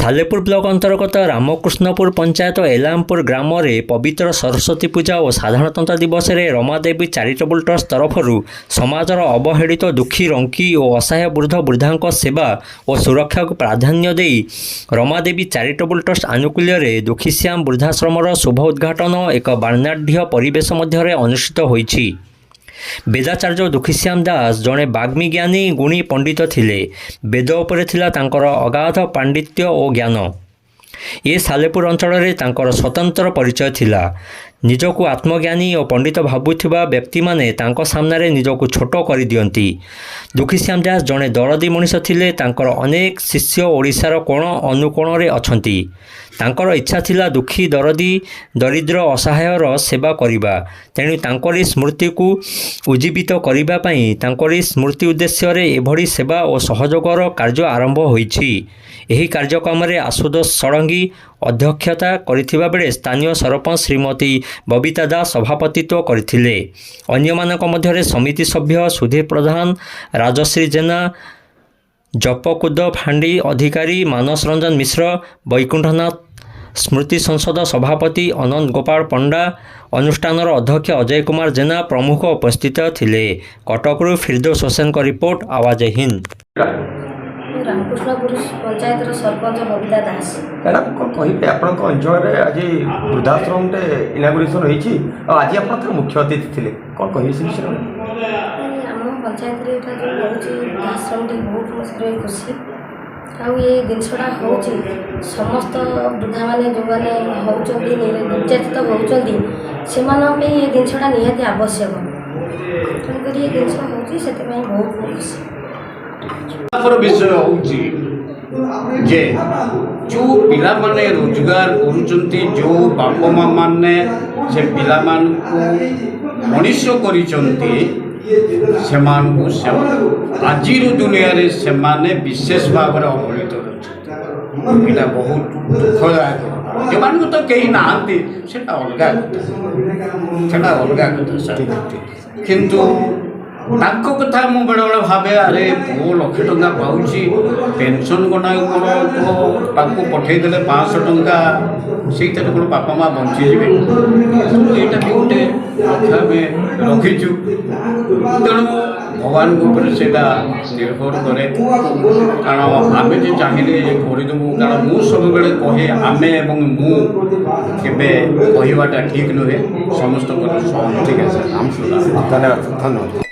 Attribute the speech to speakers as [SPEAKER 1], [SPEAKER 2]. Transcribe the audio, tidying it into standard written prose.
[SPEAKER 1] Salepur block ଅନ୍ତର୍ଗତ ରାମକୃଷ୍ଣପୁର ପଞ୍ଚାୟତ ଏଲାମପୁର ଗ୍ରାମରେ ପବିତ୍ର ସରସ୍ୱତୀ ପୂଜା ଓ ସାଧାରଣତନ୍ତ୍ର ଦିବସରେ ରମାଦେବୀ ଚାରିଟେବୁଲ ଟ୍ରଷ୍ଟ ତରଫରୁ ସମାଜର ଅବହେଳିତ ଦୁଃଖୀ, ରଙ୍କି ଓ ଅସହାୟ ବୃଦ୍ଧ ବୃଦ୍ଧାଙ୍କ ସେବା ଓ ସୁରକ୍ଷାକୁ ପ୍ରାଧାନ୍ୟ ଦେଇ ରମାଦେବୀ ଚାରିଟେବୁଲ ଟ୍ରଷ୍ଟ ଆନୁକୂଲ୍ୟରେ ଦୁଃଖୀଶ୍ୟାମ ବୃଦ୍ଧାଶ୍ରମର ଶୁଭ ଉଦ୍ଘାଟନ ଏକ ବର୍ଣ୍ଣାଢ୍ୟ ପରିବେଶ ମଧ୍ୟରେ ଅନୁଷ୍ଠିତ ହୋଇଛି। ବେଦାଚାର୍ଯ୍ୟ ଦୁଃଖୀଶ୍ୟାମ ଦାସ ଜଣେ ବାଗ୍ମୀ, ଜ୍ଞାନୀ, ଗୁଣୀ ପଣ୍ଡିତ ଥିଲେ। ବେଦ ଉପରେ ଥିଲା ତାଙ୍କର ଅଗାଧ ପାଣ୍ଡିତ୍ୟ ଓ ଜ୍ଞାନ। ଏ ସାଲେପୁର ଅଞ୍ଚଳରେ ତାଙ୍କର ସ୍ୱତନ୍ତ୍ର ପରିଚୟ ଥିଲା। ନିଜକୁ ଆତ୍ମଜ୍ଞାନୀ ଓ ପଣ୍ଡିତ ଭାବୁଥିବା ବ୍ୟକ୍ତିମାନେ ତାଙ୍କ ସାମ୍ନାରେ ନିଜକୁ ଛୋଟ କରିଦିଅନ୍ତି। ଦୁଃଖୀଶ୍ୟାମ ଦାସ ଜଣେ ଦରଦୀ ମଣିଷ ଥିଲେ। ତାଙ୍କର ଅନେକ ଶିଷ୍ୟ ଓଡ଼ିଶାର କୋଣ ଅନୁକୋଣରେ ଅଛନ୍ତି। ତାଙ୍କର ଇଚ୍ଛା ଥିଲା ଦୁଃଖୀ, ଦରଦୀ, ଦରିଦ୍ର, ଅସହାୟର ସେବା କରିବା। ତେଣୁ ତାଙ୍କରି ସ୍ମୃତିକୁ ଉଜ୍ଜୀବିତ କରିବା ପାଇଁ, ତାଙ୍କରି ସ୍ମୃତି ଉଦ୍ଦେଶ୍ୟରେ ଏଭଳି ସେବା ଓ ସହଯୋଗର କାର୍ଯ୍ୟ ଆରମ୍ଭ ହୋଇଛି। ଏହି କାର୍ଯ୍ୟକ୍ରମରେ ଆଶୁତୋଷ ଷଡ଼ଙ୍ଗୀ ଅଧ୍ୟକ୍ଷତା କରିଥିବା ବେଳେ ସ୍ଥାନୀୟ ସରପଞ୍ଚ ଶ୍ରୀମତୀ ବବିତା ଦାସ ସଭାପତିତ୍ୱ କରିଥିଲେ। ଅନ୍ୟମାନଙ୍କ ମଧ୍ୟରେ ସମିତି ସଭ୍ୟ ସୁଧୀର ପ୍ରଧାନ, ରାଜଶ୍ରୀ ଜେନା, ଜପକୁଦ ଫାଣ୍ଡି ଅଧିକାରୀ ମାନସ ରଞ୍ଜନ ମିଶ୍ର, ବୈକୁଣ୍ଠନାଥ ସ୍ମୃତି ସଂସଦ ସଭାପତି ଅନନ୍ତ ଗୋପାଳ ପଣ୍ଡା, ଅନୁଷ୍ଠାନର ଅଧ୍ୟକ୍ଷ ଅଜୟ କୁମାର ଜେନା ପ୍ରମୁଖ ଉପସ୍ଥିତ ଥିଲେ। କଟକରୁ ଫିରଦୋସ ହୋସେନଙ୍କ ରିପୋର୍ଟ, ଆୱାଜ ହିନ୍ଦ।
[SPEAKER 2] ମୁଁ ରାମକୃଷ୍ଣପୁର ପଞ୍ଚାୟତର ସରପଞ୍ଚ ବବିତା ଦାସ।
[SPEAKER 3] ମ୍ୟାଡ଼ାମ୍, କ'ଣ କହିବେ, ଆପଣଙ୍କ ଅଞ୍ଚଳରେ ଆଜି ବୃଦ୍ଧାଶ୍ରମଟେ ଇନାଗୁରେସନ୍ ହେଇଛି ଆଉ ଆଜି ଆପଣ ତାର ମୁଖ୍ୟ ଅତିଥି ଥିଲେ। କ'ଣ କହିବେ ସେ ବିଷୟରେ?
[SPEAKER 2] ଆମ ପଞ୍ଚାୟତରେ ଏଇଟା ଯେଉଁ ହେଉଛି ବୃଦ୍ଧାଶ୍ରମଟି, ବହୁତ ମୁଁ ସେଥିରେ ଖୁସି। ଆଉ ଏ ଜିନିଷଟା ହେଉଛି ସମସ୍ତ ବୃଦ୍ଧାମାନେ ଯେଉଁମାନେ ହେଉଛନ୍ତି, ନିର୍ଯାତିତ ହେଉଛନ୍ତି, ସେମାନଙ୍କ ପାଇଁ ଏ ଜିନିଷଟା ନିହାତି ଆବଶ୍ୟକ। ତେଣୁକରି ଏ ଜିନିଷ ହେଉଛି, ସେଥିପାଇଁ ବହୁତ ମୁଁ ଖୁସି।
[SPEAKER 4] ତାପର ବିଷୟ ହେଉଛି ଯେ ଯେଉଁ ପିଲାମାନେ ରୋଜଗାର କରୁଛନ୍ତି, ଯେଉଁ ବାପା ମା ମାନେ ସେ ପିଲାମାନଙ୍କୁ ମଣିଷ କରିଛନ୍ତି, ସେମାନଙ୍କୁ ଆଜିର ଦୁନିଆରେ ସେମାନେ ବିଶେଷ ଭାବରେ ଅବହେଳିତ ରହିଛନ୍ତି। ଏଇଟା ବହୁତ ଦୁଃଖଦାୟକ। ଯେଉଁମାନଙ୍କୁ ତ କେହି ନାହାନ୍ତି, ସେଇଟା ଅଲଗା କଥା, ସେଇଟା ଅଲଗା କଥା ସାର୍। କିନ୍ତୁ ତାଙ୍କ କଥା ମୁଁ ବେଳେବେଳେ ଭାବେ, ଆରେ ପୁଅ ଲକ୍ଷେ ଟଙ୍କା ପାଉଛି ପେନସନ୍, କ'ଣ କ'ଣ ତ ତାଙ୍କୁ ପଠେଇଦେଲେ 500 ଟଙ୍କା, ସେଇଥିରେ କ'ଣ ବାପା ମା ବଞ୍ଚିଯିବେ? ଏଇଟା ବି ଗୋଟେ ଲକ୍ଷ୍ୟ ଆମେ ରଖିଛୁ। ତେଣୁ ଭଗବାନଙ୍କ ଉପରେ ସେଇଟା ନିର୍ଭର କରେ, କାରଣ ଆମେ ଯେ ଚାହିଁଲେ ଯେ କରିଦେବୁ। କାରଣ ମୁଁ ସବୁବେଳେ କହେ, ଆମେ ଏବଂ ମୁଁ କେବେ କହିବାଟା ଠିକ୍ ନୁହେଁ, ସମସ୍ତଙ୍କର ସହମତି।
[SPEAKER 3] ଠିକ୍ ଅଛି, ଧନ୍ୟବାଦ, ଧନ୍ୟବାଦ।